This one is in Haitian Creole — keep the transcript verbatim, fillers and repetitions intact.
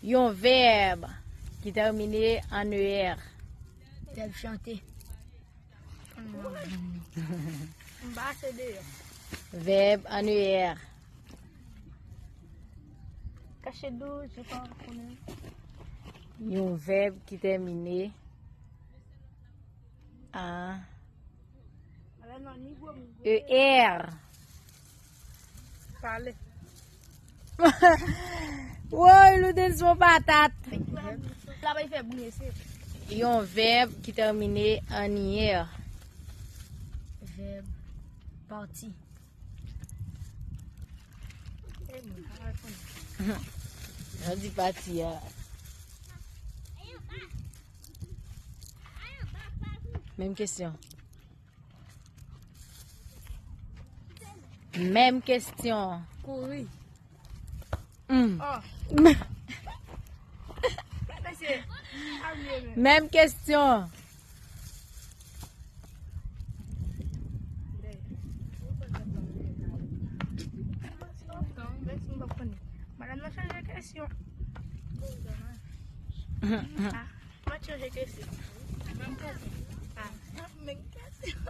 Yon vèb ki tèmine an er. Vèb chante. M pase deyò. Vèb an er. Kache dou, je pa konnen. Yon vèb ki tèmine an Ala nan ni gwo moun. er. Pale. Woy, Loudens, yon patat. La bay fè bouye se. Yon vèb ki tèmine an er. Vèb pati. Jan di pati a. Menm kesyon. Menm kesyon. Kouri. Mm. Oh. Mesye. Avye men. Menm kesyon. Madanm nan chanje kesyon. Ah, mwen chanje kesyon. Ah, menm kesyon.